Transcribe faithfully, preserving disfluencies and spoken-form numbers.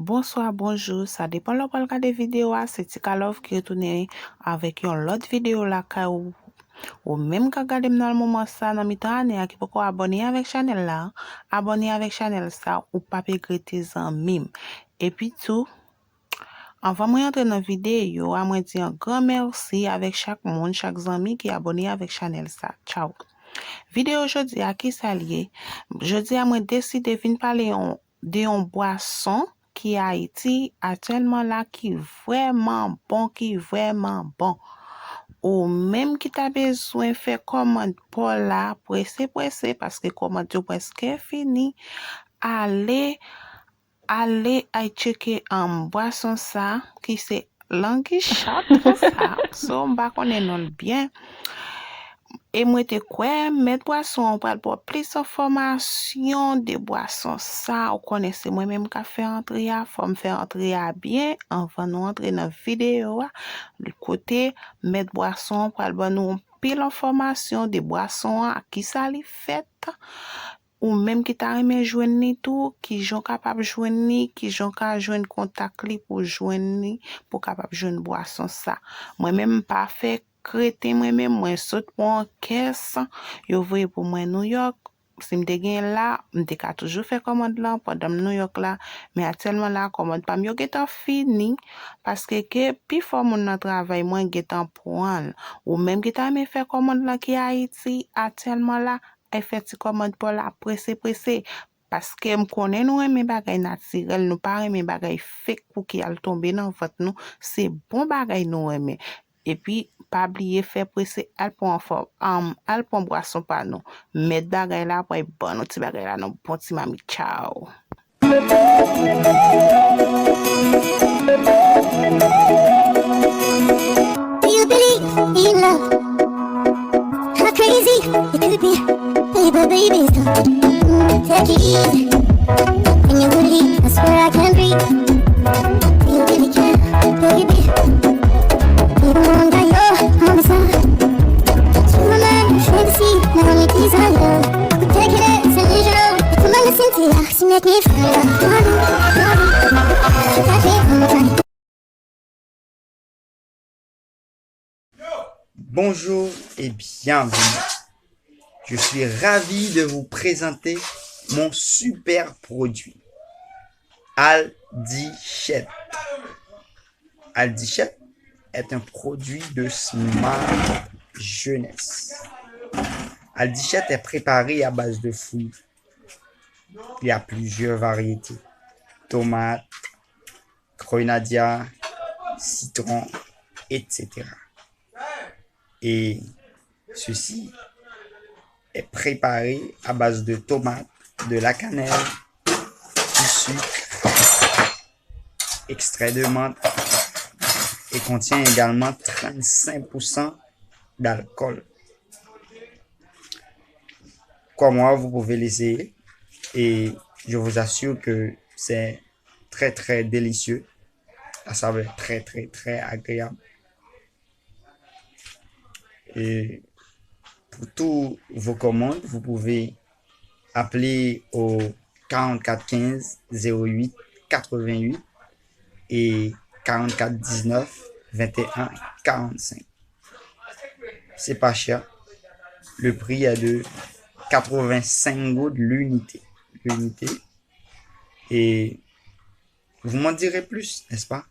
Bonswa, bonjou, sa depann lè w pral gade videyo a, se Tika Love ki retounen avèk yon lòt videyo lakay ou. Ou menm k ap gade m nan moman sa nan mitan ane a ki poko abòne avèk chanèl la, abòne avèk chanèl sa, ou p ap regrete zanmi m. Epi tou, anvan mwen antre nan videyo a, mwen di yon gran mèsi avèk chak moun, chak zanmi ki abòne avèk chanèl sa. Tchaw. Videyo jodi a, kisa l ye? Jodi a, mwen deside vin pale yon, de yon bwason ki Ayiti aktyèlman la ki vrèman bon, ki vrèman bon. Ou menm ki ta bezwen fè kòmand pa w la, prese, prese, paske kòmand yo prèske fini, ale, ale ay tcheke, um, bwason sa, ki se langi chat konsa. So, m pa konnen non l byen. E mwen te kwè mèt bwason an pral ba w plis enfòmasyon de bwason sa. Ou konnen se mwen menm k ap fè antre a, fò m fè antre a byen anvan nou antre nan videyo a. Kote mèt bwason an pral ban nou anpil enfòmasyon de bwason an, a kisa li fèt. Ou menm ki ta renmen jwenn li tou, kijan w kapab jwenn li, kijan w ka jwenn kontak li pou jwenn li, pou w kapab jwenn bwason sa. Mwen menm m pa fè kreten mwen menm, mwen sot pran kès, yo voye pou mwen Nouyòk. Si m te gen la, m te ka toujou fè kòmand lan pandan m Nouyòk la, men aktyèlman la, kòmand pa m yo gentan fini, paske ke pifò moun nan travay mwen gentan pran l. Ou menm ki ta renmen fè kòmand lan ki Ayiti aktyèlman la, ay fè ti kòmand pa w la prese, prese. Paske m konnen nou renmen bagay natirèl, nou pa renmen bagay fake pou ki al tonbe nan vant nou. Se bon bagay nou renmen. Epi, pa bliye fè prese, al pran fò, um, al pran bwason pa nou. Mèt bagay la pral ban nou ti bagay la nan bon ti mamit. Tchaw. Do you believe in love? How crazy it could be. Baby, baby, stop. Mm, take it easy. Can you believe? I swear I can't breathe. You really can, baby. Even wonder your promise. You are my fantasy, my only desire. I could take it as unusual. Come on, listen to you. She make me feel. Touch it one more time. Bonjour et bienvenue. Je suis ravi de vous présenter mon super produit, Aldichette. Aldichette est un produit de Smart Jeunesse. Aldichette est préparé à base de fruits. Il y a plusieurs variétés. Tomates, grenadillas, citrons, et cetera. Et ceci est préparé à base de tomates, de la cannelle, du sucre, extrait de menthe et contient également trente-cinq pour cent d'alcool. Crois-moi, vous pouvez l'essayer et je vous assure que c'est très, très délicieux. La saveur est très, très, très agréable. Et pour toutes vos commandes, vous pouvez appeler au quarante-quatre quinze zéro huit quatre-vingt-huit et quarante-quatre dix-neuf vingt et un quarante-cinq. C'est pas cher. Le prix est de quatre-vingt-cinq goud l'unité. L'unité. Et vous m'en direz plus, n'est-ce pas?